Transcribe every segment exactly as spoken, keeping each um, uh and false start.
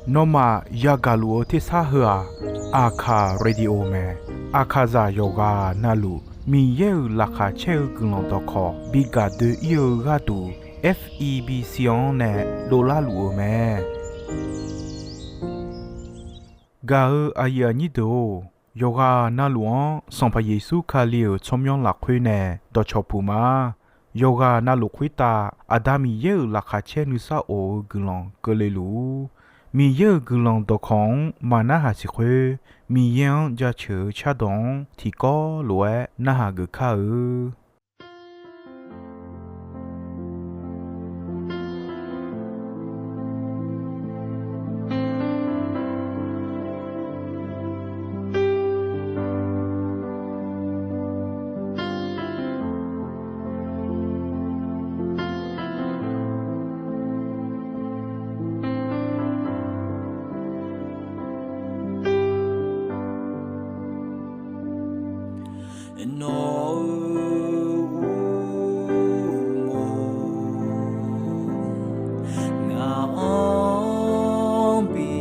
Nawmaf yagaq luf-eu tersar heu-aq, Aqkaq Radio mae. Aqkaqzaq yawqghaq navluf Miqyaer-euq laqkhaq caer-eu guiqlanq dawqkawq bi gaq doe-ir-eu gharduq, F E B C-anr nae dovlar luf-eu mae. Gaq-eu aqyuif aqnyir deuq-or, yawqghaq navluf-anr Sanqpaq Yeqsur Kali-euq tsawrmyanr lafkhoer nae dawqcawq puq ma. Yawqghaq navluf khoertav Aqda Miqyaer-euq laqkhaq caer nuisar of-eu guiqlanq keuvle luf-ur. Miqyaer-euq guiqlanq dawqkawq-anr maqnarhaq siq khoer, Miqyaer-anr jaceuq-eu cardawq-anr tiqkawv lof-aer narhaq geuf kar-eu. Nawq-euq uqmov ngaq-anr bi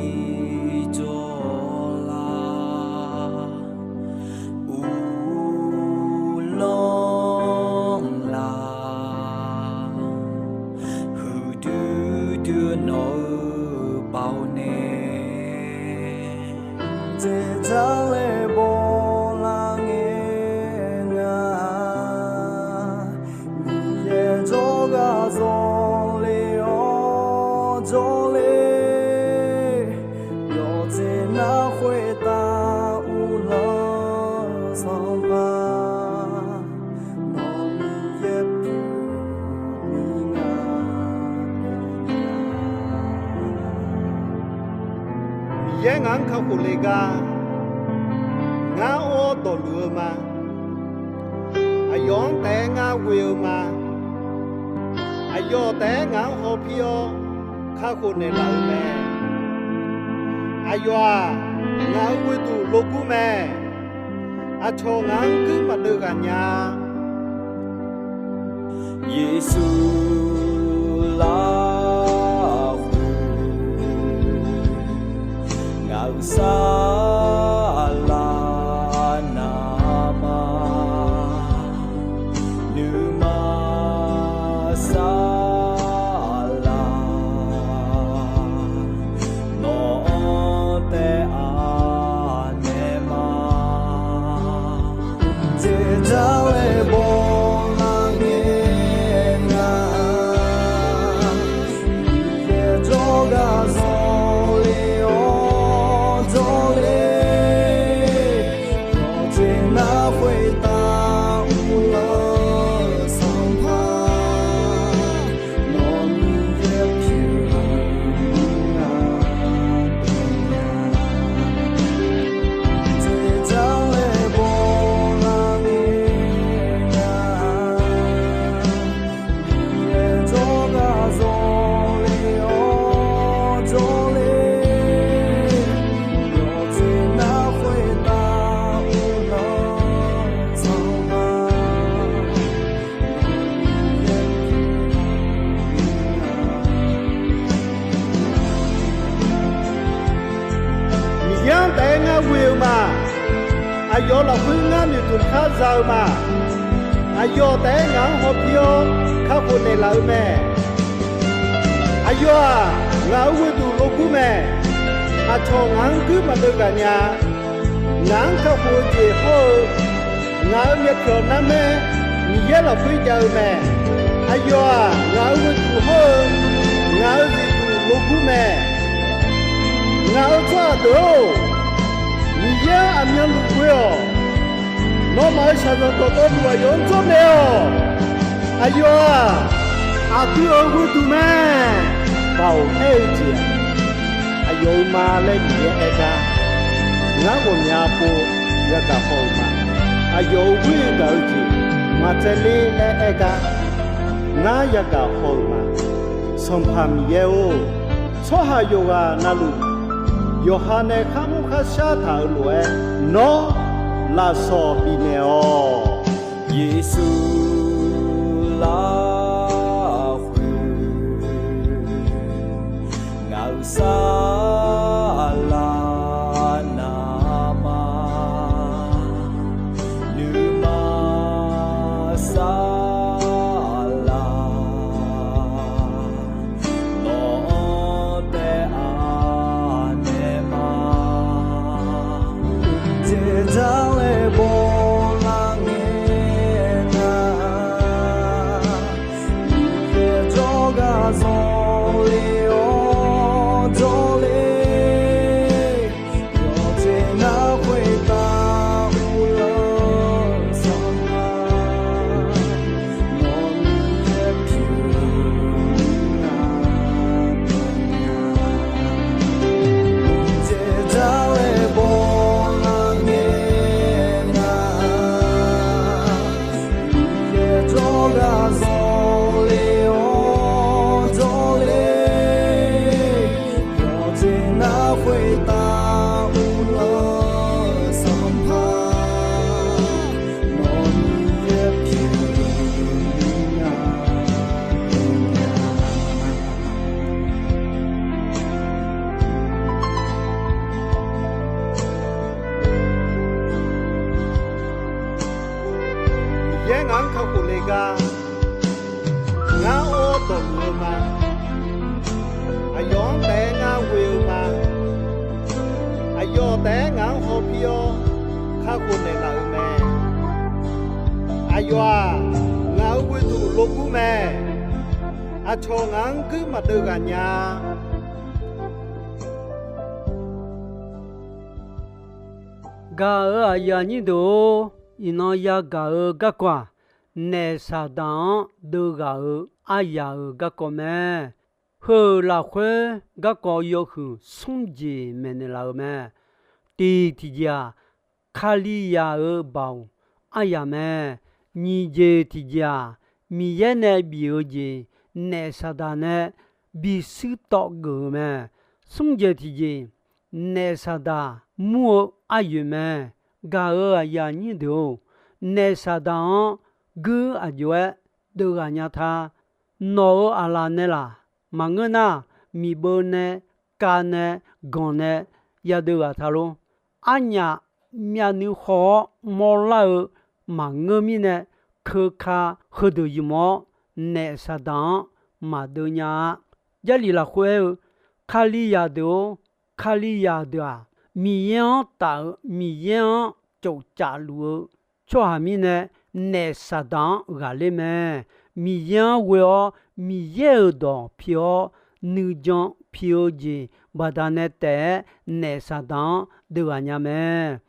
jawr lar, uvlanr lar, huiqdui dui nawq-euq baoq nae, dzaeqdzaq laer bawlar ngae nga. Miqyaer jawrgar zawle-awr jawrle, yawqjeq nar khoertav uvlanr-eu Sanqpaq, nawq Miqyaer pyeuf-eu nga. Miqyaer ngaq-anr kakhof le gar, ngar or-awr dawqluf-eu ma. Aqyawf-anr taef-aer ngar ghoe-eu ma. Aqyawf taef-aer ngaq-anr hawpir-awr kakhof naeqlaf-eu mae. Aqyawf-aq, ngaq-euq ghoeduq logur mae. Aqcawq ngaq-anr guir maqdeuv ghaq nya. Yeqsur lafkhoer ngaq-euq saflar navmaqma, nuima saflar nawq-anr taef-a naeq ma. Dzaeqdzaq laer bawlar ngae nga. Miqyaer jawrgar zawle-awr jawrle, yawqjeq nar khoertav uvlanr-eu Sanqpaq, nawq Miqyaer pyeuf-eu nga deuq nya. Dzaeqdzaq laer bawlar ngae nga. Miqyaer jawrgar zawle-awr jawrle, yawqjeq nar khoertav uvlanr-eu Sanqpaq, nawq Miqyaer pyeuf-eu nga. Miqyaer-anr taef-aer ngar ghoe-eu ma. Aqyawf lafkhoer ngar noeqtmq khar za-eu ma. Aqyawf taef-aer ngaq-anr hawpir-awr kakhof naeqlaf-eu mae. Aqyawf-aq, ngaq-euq ghoeduq logur mae. Aqcawq ngaq-anr guir maqdeuv ghaq nya. Ngaq-anr kakhof-eu jeq hawr-eu, ngaq-euq myavpyawq narmaer Miqyaer lafkhoer jav-eu mae. Aqyawf-aq, ngaq-euq ghoeduq hawr-eu, ngaq-euq zifduq logur mae. Ngaq-euq tsawrhaq deuq-or, Miqyaer-anr aqmyanluf ghoe-awq. Nawmaf-euq shaqzanq dawqtawvluf aqyawf-anr jawrnaeq-awq. Aqyawf-aq, aqdui-euq ghoeduq mae. Baoq aer-eu jeq-aq, aqyawf-euq ma laer Miqyaer aer gar, ngar ghawqmya pov yagaq haw-euq ma. Aqyawf-euq ghoer gaq-eu jeq maqtsaev ler laer aer gar, ngar yagaq haw-euq ma. Sanqpaq Miqyaer-or, tsawrhaq yawqghaq navluf, yawqha nae kharmr kharshar taq-euq lof-aer, nawr lafsawq bifnaeq-awq. Yeqsur lafkhoer Saqlaq navmaqnui ma saqlaq, nawq-anr taef-a naeq ma. Jeq jar laer bawlar ngae nar, Miqyaer jawrgar zanqler-awr jawrler, yawqjeq nar khoertav uvlanr sanqpaq, nawq Miqyaer pyeuf nar dawq nya. Jeq jar laer bawlar ngae nar, Miqyaer jawrgar zanqler-awr jawrler, yawqjeq nar khoertav uvlanr sanqpaq, nawq Miqyaer pyeuf nar dawq nya. Miqyaer ngaq-anr kakhof le gar, ngar or dawqluf-eu ma. Aqyawf-anr taef-aer ngar ghoe-eu ma. Aqyawf taef-aer ngaq-anr hawpir-awr kakhof naeqlaf-euq mae. Aqyawf-aq, ngaq-euq ghoeduq logur mae. Aqcawq ngaq-anr guir maqdeuv ghaq nya. Gaq-euq aqyuif aqnyir deuq-or, iqnan yagaq-eu garkawv-aq, naef Saqdaq-anr deuv ghaq-euq aryaq-euq garkawv mae. Heu-euq lafkhoer garkawv yawhuiq smr jeq maeqnaeq laf-euq mae. Tiq tiqjeq-aq, Kalizaq-euq baoq aryaq mae. Nyiq jeq tiqjeq-aq, Miqyaer nae bif-eu jeq naef Saqdaq nae bishuir tawv geuf-euq mae. Smr jeq tiqjeq, naef Saqdaq mur-eu aryoeq mae. Gaq-euq aqyuif aqnyir deuq-or, naef Saqdaq-anr guir aqjox-aer deuv ghaq nya ta. Nawq-euq aqlaf nae laf maqngeur nar, miqbeuv nae, kav nae, ganq nae yadeuv ghaq ta lor. Arnyaf myavnuiv khaw-awr mawrlar-eu maqngeur mirnae, keuka heudeuq ymq-awr naef Saqdaq-anr maqdeuv nya-a. Jarlif lafkhoer aer-eu, Kalizaq deuq-or, Kalizaq deuq-aq, Miqyaer-anr taf-euq Miqyaer-anr cofcaf luf-eu tsawrhaq mirnae, naef Saqdaq-anr ghaqler mae. Miqyaer-anr ghoe-awr Miqyaer-euq dawq pi-awr, nuijan pi-eu jeq baqdanae taef-aer naef Saqdaq-anr deuv ghaq nya mae.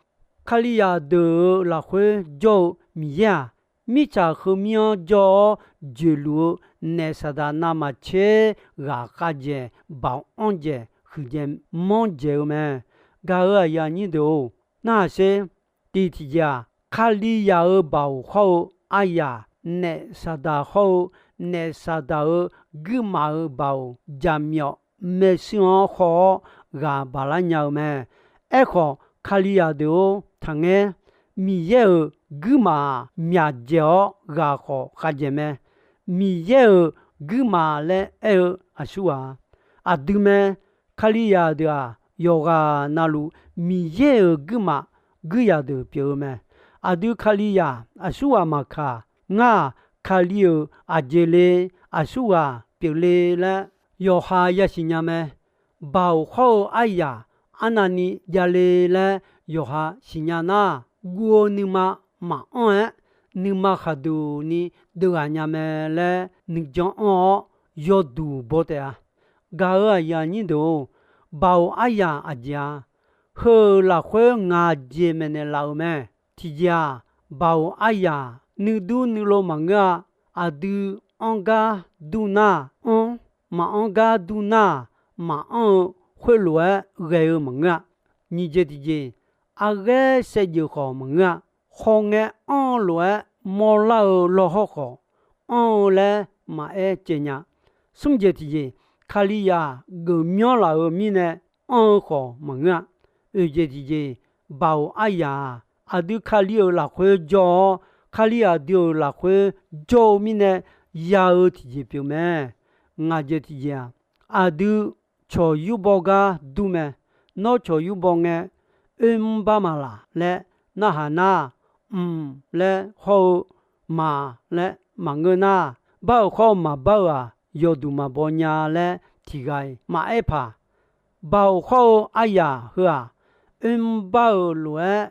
Kalizaq deuq-euq lafkhoer jawr-eu Miqyaer-aq, mirtsaq heumir-anr jawr-awr joeqluf-eu naef Saqdaq navmaqtser ghaq khavjaeq, baoq anr jaeq, huiqdzaeq manr dzaeq-eu mae. Gaq-euq aqyuif aqnyir deuq-or, narhaq sher. Tiq tiqjeq-aq, Kalizaq-euq baoq hawr-eu aryaq, naef Saqdaq hawr-eu, naef Saqdaq-euq guirmaf-euq baoq jaqmyawf maershuir-anr haw-awr ghaq baqlar nya-eu mae. Aerkhawf, Kalizaq deuq-or, taqngaer. Miqyaer-euq guirmaf-aq, myaqdzaeq-awr ghaq khawf khavjaeq mae. Miqyaer-euq guirmaf laer aer-eu aqsurghaq aqdui mae. Kalizaq deuq-aq, yawqghaq navluf Miqyaer-euq guirmaf guirzaq deuq pyeuf-eu mae. Aqdui Kalizaq aqsurghaq maqkaq, ngar-aq, Kali-euq aqjeq le, aqsurghaq pyeufle laer yawqha yasiq nya mae. Baoq hawr-eu aryaq arnavni javle laer yawqha siqnya nar, guv-eu nuima maqanr-aer, nuima khaqduq ni deuv ghaq nya mae laer nuijan anr-awr yawduq baw taef-a. Gaq-euq aqyuif aqnyir deuq-or, baoq aryaq aqjeq-a. Heu-euq lafkhoer ngaq jeq maeqnaeq laf-euq mae. Tiqjeq-aq, baoq aryaq nuidur nuilov maqngeur-a. Aqdui anr gar dur nar anr, maqanr gar dur nar maqanr-eu khoerlof-aer ghae-eu maqngeur-a. Nyiq jeq tiqjeq, arghaer saevdzeuf khawf maqngeur-a. Khawngae anr-eu lof-aer mawrlar-eu lawrhawr khawf, anr-eu laer maqaer caev nya. Smr jeq tiqjeq, Kalizaq geufmyanr laf-euq mirnae anr-eu khawf maqngeur-a. Oeq jeq tiqjeq, baoq aryaq-aq, aqdui Kali-euq lafkhoer jawr-awr, Kali aqdui-euq lafkhoer jawr-eu mirnae ya-eu tiqjeq pyeuf mae. Ngaq jeq tiqjeq-aq, aqdui cawq yurbaw gar dur mae. Nawr cawq yurbaw ngae, oermr bar maq laq laer narhaq nar, mq laer hawr-eu, maq laer maqngeur nar, bar-euq khawr-eu maqbar-euq-aq, yawduq maqbaw nya laer tiq ghaq-iq maqaer paq. Baoq khawr-eu aryaq heu-aq, oermr bar-euq lof-aer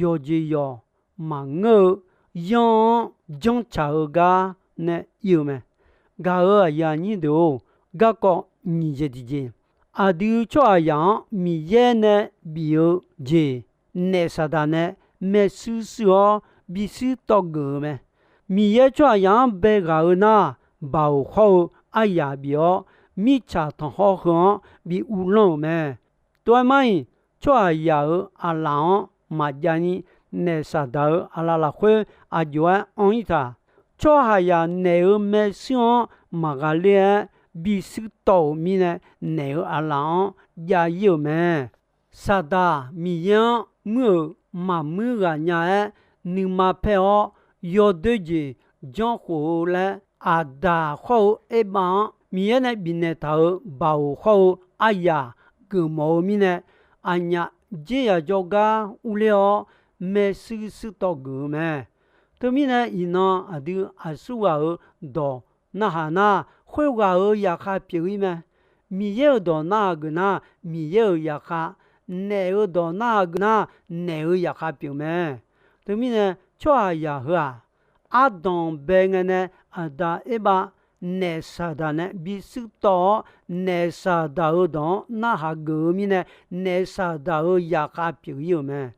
yawqjeq yawq maqngeur-eu yanr-anr janrcaq-eu gar nae ir-eu mae. Gaq-euq aqyuif aqnyir deuq-or, garkawv nyiq jeq tiqjeq, aqdui tsawrhaqzaq-anr Miqyaer nae bif-eu jeq, naef Saqdaq nae maershuir shuir-awr bishuir tawv geuf-eu mae. Miqyaer tsawrhaqzaq-anr bae ghaq-eu nar, baoq khawr-eu aryaq bif-awr, mirtsaq tanqkhawr heu-anr bi uvlanr-euq mae. Tov-aer mar-iq, tsawrhaqzaq-euq aqlaf-anr maqjav ni, naef Saqdaq-euq aqlaf lafkhoer aqjox-aer anr-ir taq. Tsawrhaqzaq naef-euq maershuir-anr maqghaqler-aer bishuir tawv-euq mirnae, naef-euq aqlaf-anr jav-ir-euq mae. Saqdaq Miqyaer-anr muir-euq maqmuir ghaq nya-aer, nuima paer-awr yawdoer jeq janrkhof-eu laer, Aqdaq khawr-eu Erbav-anr Miqyaer nae bifnaeq taq-euq baoq khawr-eu aryaq geufmawf-eu mirnae, aqnyaf dzer yaq jawrgar urler-awr maershuir shuir tawv geuf-eu mae. Teumirnae iqnan aqdui aqsurghaq-euq dawq narhaq nar, khoerghaq-euq zaqkhav pyeuf-ir mae. Miqyaer-euq dawq narhaq geuf nar, Miqyaer-euq zaqkhav, naef-euq dawq narhaq geuf nar, naef-euq zaqkhav pyeuf mae. Teumirnae tsawrhaqzaq heu-aq, ardanq bae ngae nae Aqda Erbav naef Saqdaq nae bishuir tawv-awr, naef Saqdaq-euq dawq-anr narhaq geuf-eu mirnae, naef Saqdaq-euq zaqkhav pyeuf-ir-euq mae.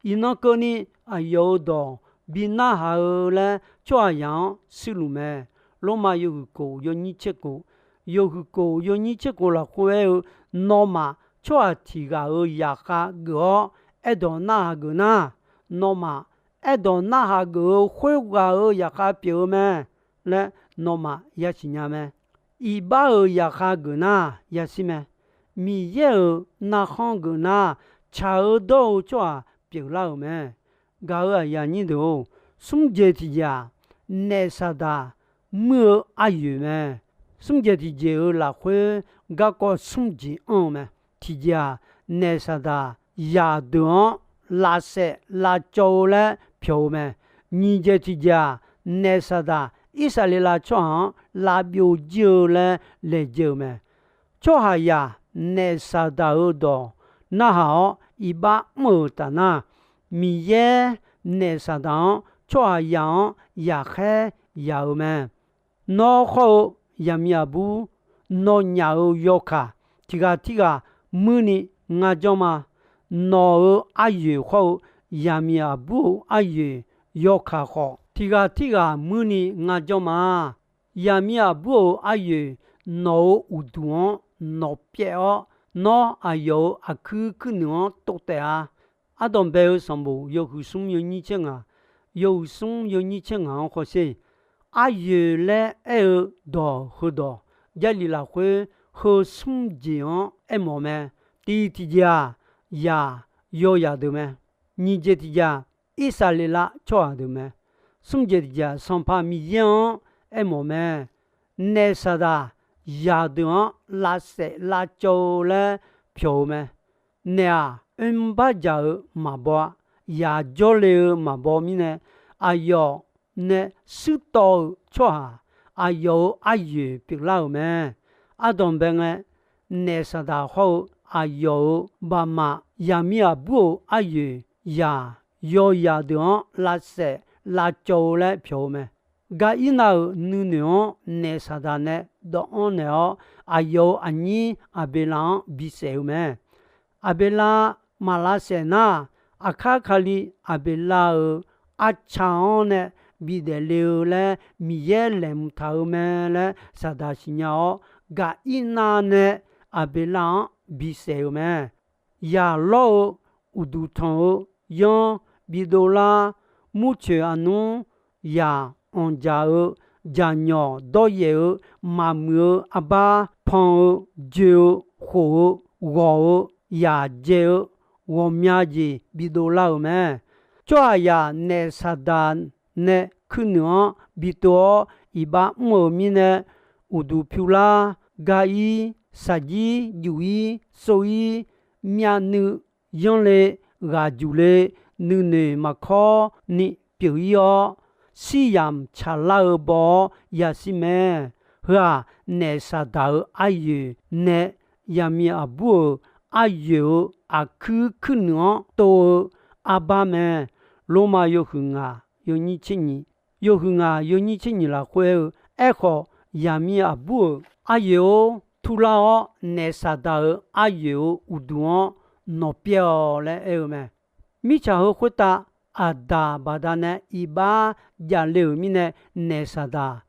Iqnan keuvni aqyawf-euq dawq bi narhaq-eu laer tsawrhaqzaq-anr shuirluf mae. Lormav yawhuiq kof yawnyir tser kof, yawhuiq kof yawnyir tser kof lafkhoer aer-eu, nawmaf tsawrhaq tiq ghaq-euq zaqkhav geuf-awr aerdawq narhaq geuf nar, nawmaf aerdawq narhaq geuf-eu khoerghaq-euq zaqkhav pyeuf-eu mae laer nawmaf yasiq nya mae. Iqbax-euq zaqkhav geuf nar yashir mae. Miqyaer-euq narkhanr geuf nar, tsaq-eu dawr-eu tsawrhaq pyeuflar-euq mae. Gaq-euq aqyuif aqnyir deuq-or, smr jeq tiqjeq-aq, naef Saqdaq muir-eu aryoeq mae. Smr jeq tiqjeq-euq lafkhoer garkawv smr jeq anr-eu mae. Tiqjeq-aq, naef Saqdaq zaqdeuq-anr lavsaef lavcawv-eu laer pyawq-eu mae. Nyiq jeq tiqjeq-aq, naef Saqdaq Irsaqleqlav tsawrhaq-anr lavbyov jir-eu laer laejae-euq mae. Tsawrhaqzaq naef Saqdaq-euq dawq narhaq-awr iqbax mr-euq taf nar, Miqyaer naef Saqdaq-anr tsawrhaqzaq-anr yaqkhaer yaq-eu mae. Nawr khawr-eu yaqmiq aqbur, nawnyaf-euq yawkaq tiq ghaq tirghaq muirni ngar janr ma. Nawq-euq aryoeq khawr-eu yaqmiq aqbur-euq aryoeq yawkaq khawf, tiq ghaq tirghaq muirni ngar janr ma. Yaqmiq aqbur-euq aryoeq nawq-euq uqduq-anr nawq pyaev-awr, nawr aqyawf-euq aqkuir kuirnuiq-anr tov taef-a. Ardanq bae-eu sanqbof yawhuiq smr yawnyir tser ngaq, yawhuiq smr yawnyir tser ngaq-anr hawsher. Aryoeq laer aer-eu dawq heudawq, Jarlif lafkhoer heu smr jeq-anr aermawf mae. Tiq tiqjeq-aq, yaq, yawzaq deuq mae. Nyiq jeq tiqjeq-aq, Irsaqleqlav tsawrhaq deuq mae. Smr jeq tiqjeq-aq, Sanqpaq Miqyaer-anr aermawf mae. Naef Saqdaq zaqdeuq-anr lavsaef lavcawv-eu laer pyawq-eu mae. Naef-aq, oermr bardzaq-eu maqbaw-a. Yaq jawrle-eu maqbaw mirnae, aqyawf nae shuirtawv-euq tsawrhaq, aqyawf-euq aryoeq pyeuflar-euq mae. Ardanq bae ngae, naef Saqdaq hawr-eu aqyawf-euq baqmaf yaqmiq aqbur-euq aryoeq yaq, yawzaq deuq-anr lavsaef lavcawv-eu laer pyawq-eu mae. Gaqirnav-euq nuinoeq-anr naef Saqdaq nae dawvanr naeq-awr, aqyawf-euq aqnyir Aqbeqlav-anr bisaef-eu mae. Aqbeqlav maq lavsaef nar, aqkar Kali Aqbeqlav-euq arca-anr nae bidaef le-eu laer Miqyaer laeqhmq taq-eu mae laer Saqdaq siqnya-awr, Gaqirnav nae Aqbeqlav-anr bisaef-eu mae. Yaq lawr-eu, uqduq tanq-eu, yanr bidov lar, murcoeq aqnmr, yaq anqdzaq-eu, jaqnyawq dawryaef-eu, maqmuiq-eu arbar pan-eu, joe-eu, khof-eu, ghawq-eu, yaq dzae-eu, ghawqmya jeq bidov lar-euq mae. Tsawrhaqzaq naef Saqdaq nae kuirnuiq-anr bitov-awr iqbax mr-euq mirnae, uqduq pyur lar, Ga-ir, shaqjir, juf-ir, sov-ir, myavnuiv, yanr le, ghaq juq le, nuinoeq maqkawr ni pyeuf-ir-awr, shir yamq tsaqlar-eu baw-awr yashir mae. Heu-aq, naef Saqdaq-euq aryoeq nae yaqmiq aqbur-euq aryoeq-euq aqkuir kuirnuiq-anr tov-eu arbar mae. Lormav yawhuiq ngaq yawnyir tser nyiq, yawhuiq ngaq yawnyir tser nyiq lafkhoer aer-eu, Aerkhawf, yaqmiq aqbur-euq aryoeq-or, turlar-awr, naef Saqdaq-euq aryoeq-euq uqduq-anr nawq pyaer-awq laer aer-eu mae. Mirtsaq heu khoertav Aqdaq baqdanae iqbax javle-euq mirnae, naef Saqdaq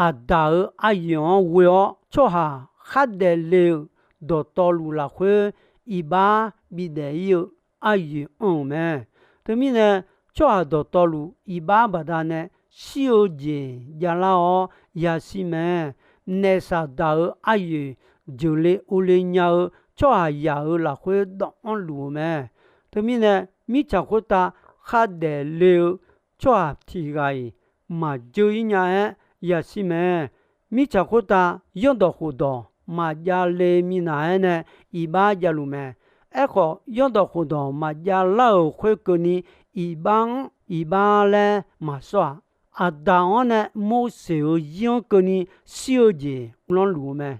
Aqdaq-euq aryoeq-anr ghoe-awr, tsawrhaq khardaef le-euq dawqtawvluf lafkhoer iqbax bidaef-ir-eu aryoeq anr-euq mae. Teumirnae, tsawrhaq dawqtawvluf iqbax baqdanae shir-eu jeq javlar-awr yashir mae. Naef Saqdaq-euq aryoeq jeuqle ovle nya-eu tsawrhaqzaq-euq lafkhoer dawv-anr luf-eu mae. Teumirnae, mirtsaq khoertav khardaef le-eu tsawrhaq tiq ghaq-iq maqjeur-ir nya-aer yashir mae. Mirtsaq khoertav zanrdawq khofdawq maqjav le minav-aer nae iqbax javluf mae. Aerkhawf, zanrdawq khofdawq maqjav lar-euq khoerkeuvni iqbax-anr iqbax laer maqsawr-aq, Aqdaq-anr nae Morseq-euq zir-anr keuvni shir-eu jeq uvlanr luf-eu mae.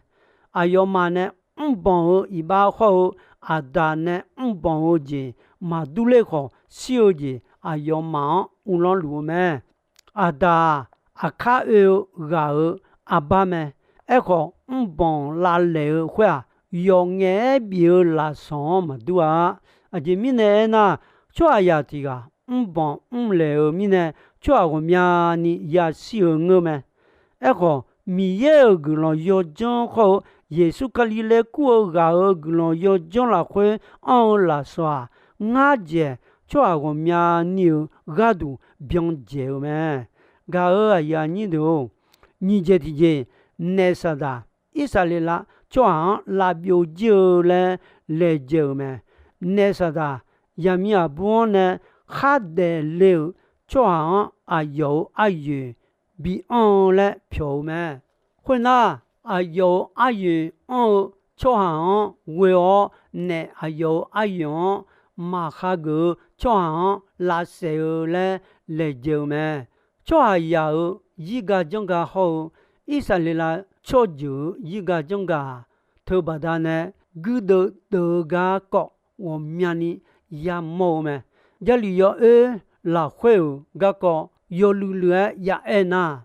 Aqyawfmaf nae mrbanq-eu iqbax hawr-eu, Aqdaq nae mrbanq-eu jeq maqdur ler khawf, shir-eu jeq aqyawfmaf-anr uvlanr luf-eu mae. Aqdaq-aq, aqkar oe-eu ghaq-euq arbar mae. Aerkhawf, mrbanq lavlaeq-eu khoer-aq, yawf ngaef-aer bif-eu lafsawq-anr maqdur-a. Aqjeq mirnae aernar, tsawrhaqzaq tiq ghaq mrbanq mrlaeq-eu mirnae, tsawrhaq ghawqmyani yashir-eu ngeur mae. Aerkhawf, Miqyaer-euq guiqlanq yawdzanr hawr-eu, Yeqsur Kali laer kur-eu ghaq-euq guiqlanq yawdzanr lafkhoer anr-eu lafsawq-aq, ngar dzaeq tsawrhaq ghawqmyani-euq gharduq byan dzaeq-eu mae. Gaq-euq aqyuif aqnyir deuq-or, nyiq jeq tiqjeq, naef Saqdaq Irsaqleqlav tsawrhaq-anr lavbyov jir-eu laer laejae-euq mae. Naef Saqdaq yaqmiq aqbur-anr nae khardaef le-euq tsawrhaq-anr aqyawf-euq aryoeq bi anr-eu laer pyawq-eu mae. Khoernar, aqyawf-euq aryoeq anr-eu tsawrhaq-anr ghoe-awr, naef aqyawf-euq aryoeq-anr maqhageuf-eu tsawrhaq-anr lavsaef-eu laer laejae-eu mae. Tsawrhaqzaq-euq zirga janrga hawr-eu, Irsaqleqlav tsawrjeuq-euq zirga janrga-aq, teubaqda nae guirdeuv deuv-eu garkawv ghawqmyani yamawr-eu mae. Jarlif yawoer lafkhoer-euq garkawv yawluiv luiv-aer yaaer nar,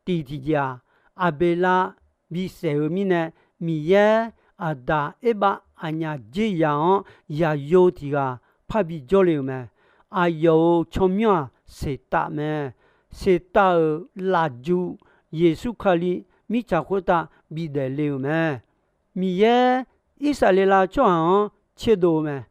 tiq tiqjeq-aq, Aqbeqlav bisaef-euq mirnae, Miqyaer Aqdaq Erbav aqnyaf dzerzaq-anr yaqyo tiq ghaq parbi jawrle-euq mae. Aqyawf-euq tsawrmyanr-aq, Seqtav mae. Seqtav-euq lafjuq Yeqsur Kali mirtsaq khoertav bidaef le-euq mae. Miqyaer Irsaqleqlav tsawrhaq-anr tserdov-eu mae.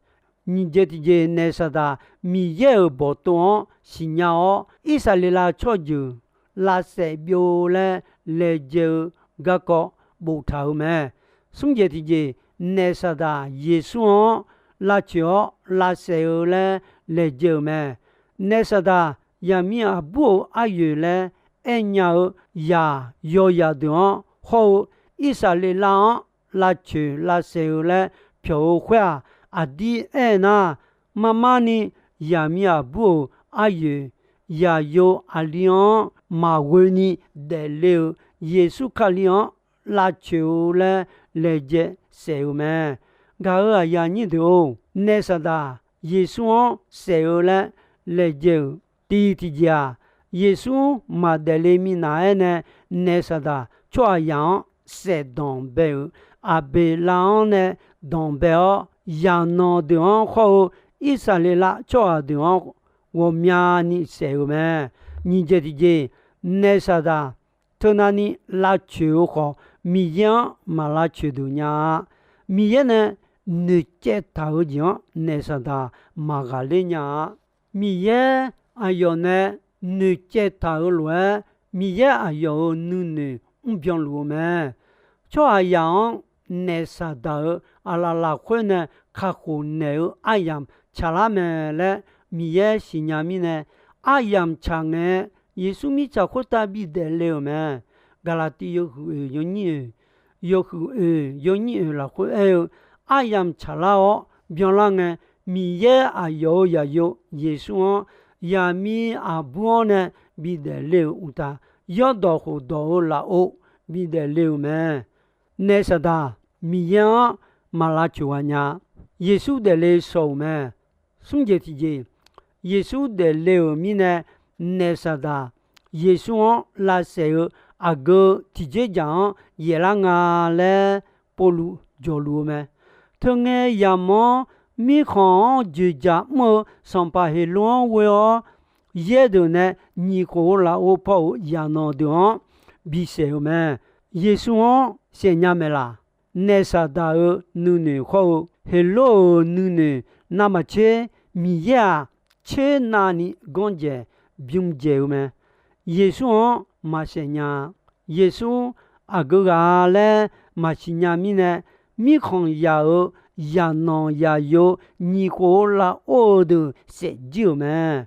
Nyiq jeq tiqjeq, naef Saqdaq Miqyaer-euq bawqtov-anr siqnya-awr, Irsaqleqlav tsawrjeuq lavsaef byov laer laejae-eu garkawv boftaq-euq mae. Smr jeq tiqjeq, naef Saqdaq Yeqsur-anr lavcoeq-awr lavsaef-eu laer laejae-euq mae. Naef Saqdaq yaqmiq aqbur-euq aryoeq laer aernya-eu zaq yawzaq deuq-anr hawr-eu, Irsaqleqlav-anr lavcoeq lavsaef-eu laer pyawq-eu khoer-aq, aqdir aernar, marmarni yaqmiq aqbur-euq aryoeq, zaqyo aqli-anr maqghoeni daefle-eu Yeqsur Kali-anr lavcoeq-eu laer laejae saef-euq mae. Gaq-euq aqyuif aqnyir deuq-or, naef Saqdaq Yeqsur-anr saef-eu laer laejae-euq tiq tiqjeq-aq, Yeqsur maqdaef le minav-aer nae naef Saqdaq tsawrhaqzaq-anr saef danqbae-euq, Aqbeqlav-anr nae danqbae-awr, zaqnanq deuq-anr hawr-eu Irsaqleqlav tsawrhaq deuq-anr ghawqmyani saef-euq mae. Nyiq jeq tiqjeq, naef Saqdaq teunavni lavcoeq-eu khawf, Miqyaer-anr maq lavcoeq deuq nya-a. Miqyaer nae noeqcaev taq-euq jeq-anr naef Saqdaq maqghaqler nya-a. Miqyaer aqyawf nae noeqcaev taq-euq lof-aer, Miqyaer aqyawf-euq nuinoeq mrbyan luf-eu mae. Tsawrhaqzaq-anr naef Saqdaq-euq aqlaf lafkhoer nae kakhof naeq-eu aryamq tsaqlar mae laer Miqyaer siqnya mirnae, aryamq tsaq ngae, Yeqsur mirtsaq khoertav bidaef le-euq mae. Gaqlaqtiv yawhuiq oeq yawnyir oeq, yawhuiq oeq yawnyir oeq lafkhoer aer-eu, aryamq tsaqlar-awr byanlar ngae, Miqyaer aqyawf-euq zaqyo Yeqsur-anr, zaqmiq aqbur-anr nae bidaef le-euq uqtaf, yawrdawq khofdawq-eu lafov bidaef le-euq mae. Naef Saqdaq Miqyaer-anr maq lavcoeq gha nya-a. Yeqsur daefle shaw-euq mae. Smr jeq tiqjeq, Yeqsur daefle-euq mirnae, naef Saqdaq Yeqsur-anr lavsaef-eu aqgeu tiqjeq dzaq-anr yaeflar nga laer Pawrluv jawqluf-eu mae. Teungae yamq-anr mirkhanq-anr dzoeqdzaq mr-eu sanqpaq Heqlov-anr ghoe-awr, yaer deuq nae nyiq khof-eu lafov paw-euq zaqnanq deuq-anr bisaef-eu mae. Yeqsur-anr saefnya maeqlaf? Naef Saqdaq-euq nuinoeq khawr-eu Heqlov-euq nuinoeq navmaqtser Miqyaer-aq, tser navni ganrjaeq bymr dzaeq-eu mae. Yeqsur-anr maqsaef nya-a. Yeqsur aqgeu ghaq-a laer maqsiq nya mirnae, mirkhanq yaq-euq zaqnanq zaqyo nyiq khof-eu lafov-eu deuq saefjir-euq mae.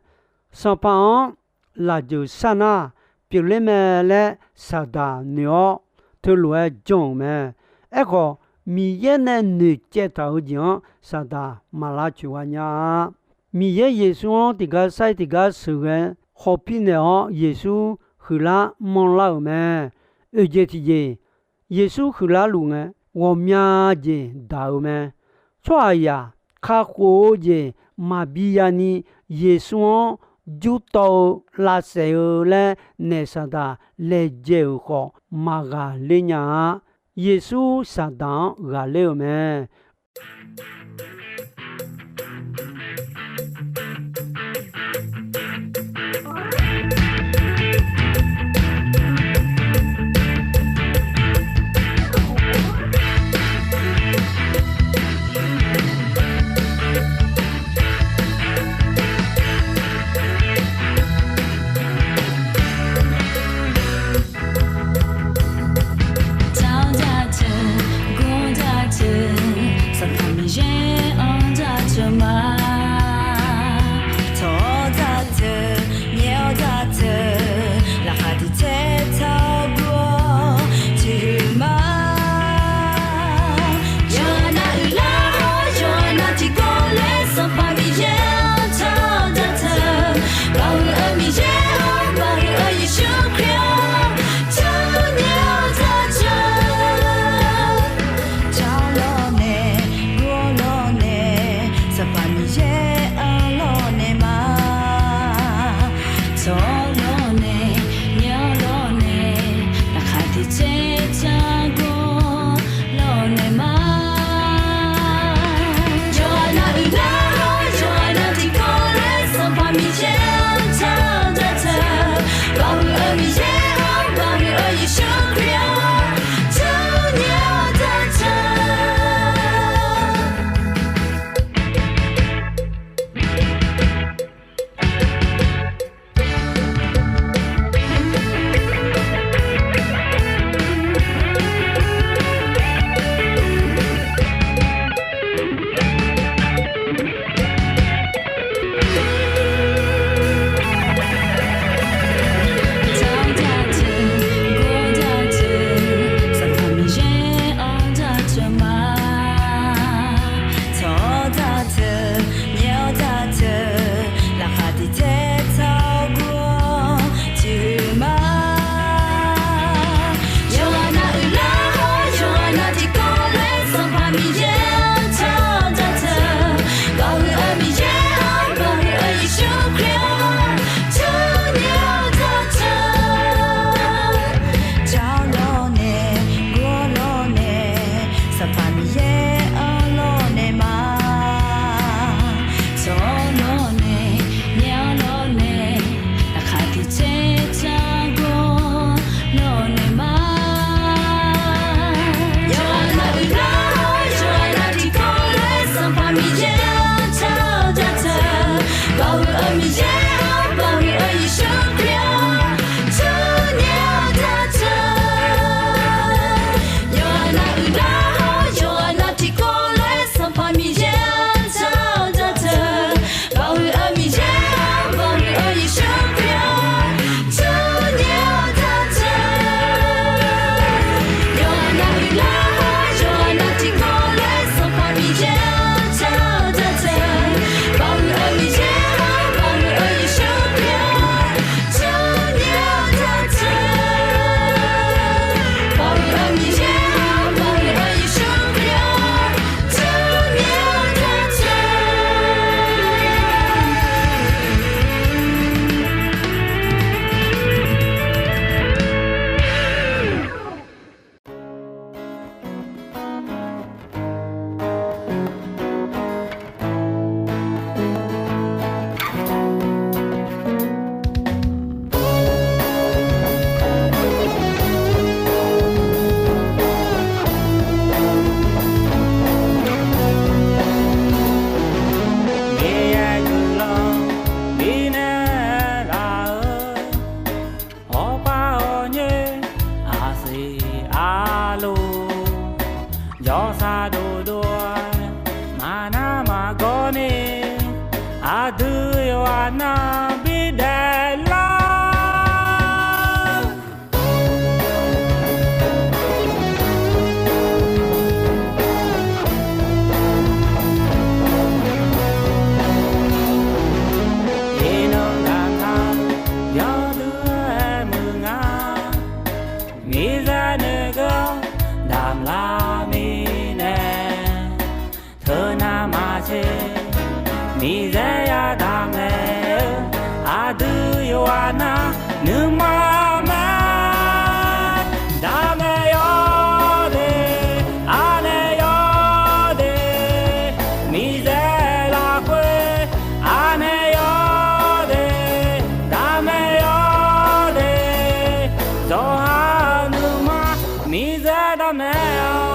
Sanqpaq-anr lafjeuq sar nar pyeufler mae laer Saqdaq noeq-awr, teulof-aer jan-euq mae. Aerkhawf, Miqyaer nae noeqcaev taq-euq jeq-anr Saqdaq maq lavcoeq gha nya-a. Miqyaer Yeqsur-anr tiqgar sar-ir tiqgar sheuqghae khawf pirnaeq-awr, Yeqsur huiqlar manrlar-euq mae. Oeq jeq tiqjeq, Yeqsur huiqlar luf ngae, ghawqmya jeq daq-euq mae. Tsawrhaqzaq kakhof-eu jeq maqbi yani, Yeqsur-anr jurtawv-eu lavsaef-eu laer naef Saqdaq laejae-euq khawf maqghaqler nya-a. Yeqsur Saqdaq-anr ghaqler-euq mae. Tawq daqteuq, gor daqteuq, Sanqpaq Miqyaer-anr daqteuq ma. Tawq-awr daqteuq, nyaef-awr daqteuq, laqkhaq tiq tser taq gur-awr tiq huiq ma. Yawqha nav uiqlar-awr, yawqha nav tiqkawv laer Sanqpaq Miqyaer-anr tawq daqteuq, baoq huiq-eu Miqyaer-anr, baoq huiq-eu Yeqsur Kali-anr, tawq nyaef-awr daqteuq. Tawq lawrnae, gor lawrnae, Sanqpaq Miqyaer-anr lawrnae ma. Tawq lawrnae, nyaef lawrnae, laqkhaq tiq tser taq gor lawrnae ma. Yawqha nav uiqlar-awr, yawqha nav tiqkawv laer Sanqpaq Miqyaer-anr tawq daqteuq, baoq huiq-eu Miqyaer-anr, baoq huiq-eu Yeqsur Kali-anr, tawq nyaef-awr daqteuq. Tawq daqteuq, gor daqteuq, Sanqpaq Miqyaer-anr daqteuq ma. Tawq-awr daqteuq, nyaef-awr daqteuq, laqkhaq tiq tser taq gur-awr tiq huiq ma. Yawqha nav uiqlar-awr, yawqha nav tiqkawv laer Sanqpaq Miqyaer-anr tawq daqteuq, baoq huiq-eu Miqyaer-anr, baoq huiq-eu Yeqsur Kali-anr, tawq nyaef-awr daqteuq. Tawq lawrnae, gor lawrnae, Sanqpaq Miqyaer-anr lawrnae ma. Tawq-awr lawrnae, nyaef-awr lawrnae, laqkhaq tiq tser taq gur-awr lawrnae ma. Yawqha nav uiqlar-awr, yawqha nav tiqkawv laer Sanqpaq Miqyaer-anr tawq daqteuq, baoq huiq-eu Miqyaer-anr, baoq huiq-eu Yeqsur Kali-anr, tawq nyaef-awr daqteuq. Yawqha nav uiqlar-awr, yawqha nav tiq sar dovdov-aer maqnar maqgawr ni, aqdui yawqghaq nar bidaef lar. Iqnan damq taq yawdui-aer muiq nga, miqzaq noeqgeur damq lar mirnae, teunav maqtser miqzaq yadaq mae-eu, aqdui yawqghaq nar nuima mae. Daqmaeq yawde, aqnaeq yawde, miqzaq lafkhoer aqnaeq yawde, daqmaeq yawde, zawqha-eu nuima miqzaq daqmaeq-awq.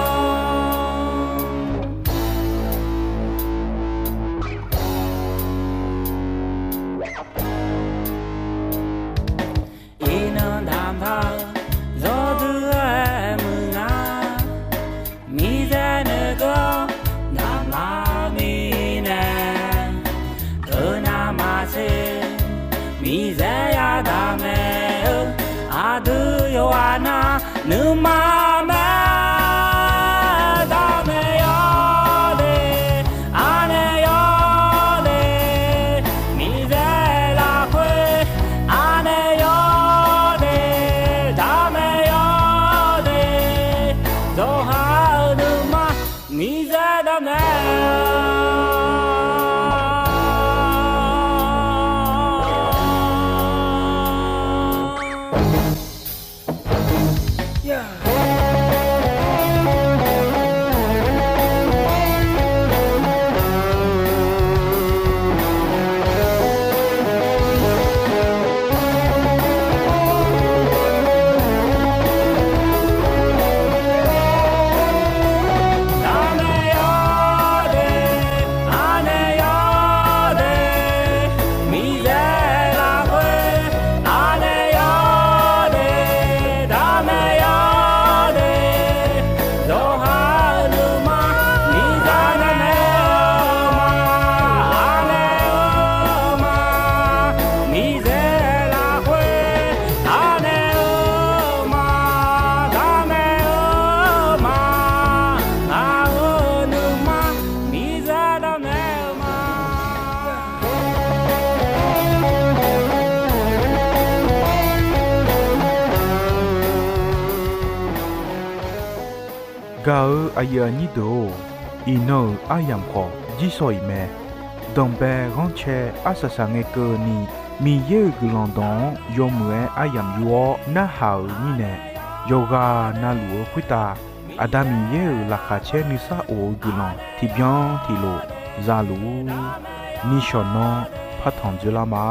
Iqnan damq taq yawdui-aer muiq nga, miqzaq noeqgeur damq lar mirnae, teunav maqtser miqzaq yadaq mae-eu, aqdui yawqghaq nar nuima mae. Daqmaeq yawde, aqnaeq yawde, miqzaq lafkhoer aqnaeq yawde, daqmaeq yawde, zawqha-eu nuima miqzaq daqmaeq-awq. Daqmaeq yawde, aqnaeq yawde, miqzaq lafkhoer aqnaeq yawde, daqmaeq yawde, zawqha-eu nuima miqzaq daqmaeq-eu ma, aqnaeq-eu ma, miqzaq lafkhoer aqnaeq-eu ma, daqmaeq-eu ma, aqnaeq-eu nuima miqzaq daqmaeq-eu ma. Gaq-euq aqyuif aqnyir deuq-or, iqnan-euq aryamq khawf jirsawq iq mae. Danqbae ghanrcae arsaq saqngae keuvni, Miqyaer-euq guiqlanq dawq-anr yawmuiq-aer aryamq yur-awr narhaq-euq mirnae, yawqghaq navluf-eu khoertav Aqda Miqyaer-euq laqkhaq caer nuisar of-eu guiqlanq tiqbyan tiqlof za luf-ur. Nishawq nanr partanq dzoerlar ma.